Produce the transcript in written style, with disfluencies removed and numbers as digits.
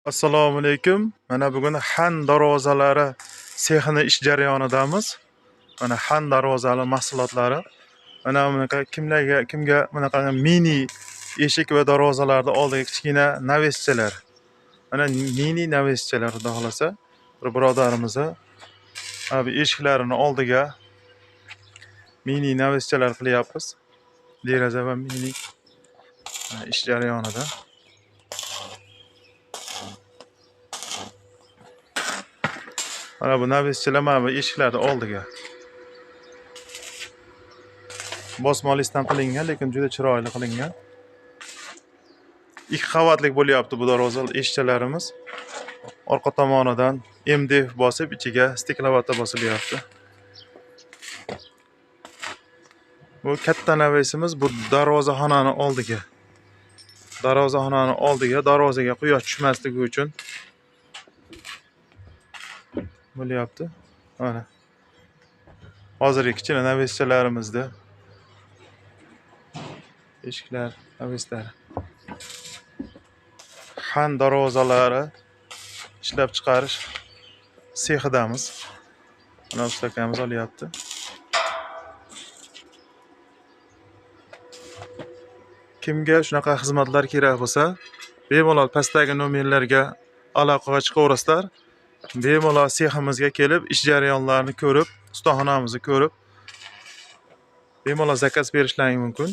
Assalomu alaykum. Mana bugun Xan darvozalari sexini ish jarayonidamiz. Mana Xan darvozali mahsulotlari. Mana bunaqa kimlarga kimga bunaqa mini eshik va darvozalarni oldiga kichkina naveschalar. Mana mini naveschalar, xudo xolasa, bir birodarimizni mana bu eshiklarini oldiga mini naveschalar qilyapmiz. Deraza va mini ish jarayonida. Mana bu naveschalar mana bu eshiklarni oldiga. Bosma listdan qilingan, lekin juda chiroyli qilingan. 2 qavatlik bo'lyapti bu darvoza eshikchalarimiz. Orqa tomonidan MDF bosib, ichiga steklovata bosilyapti. Bu katta navesimiz bu darvozaxonani oldiga. Darvozaxonani oldiga, darvozaga quyosh tushmasligi uchun bo'lyapti. Mana. Hozirgi kichkina naveschalarimizda eshiklar, naveslari. Xan darvozalari ishlab chiqarish sexidamiz. Mana usta akamiz olyapti. Kimga shunaqa xizmatlar kerak bo'lsa, bemalol pastdagi nomerlarga aloqaga chiqaverasizlar. Bemalol seximizga kelib, ish jarayonlarini ko'rib, ustaxonamizni ko'rib, bemalol zakaz berishlaring mumkin.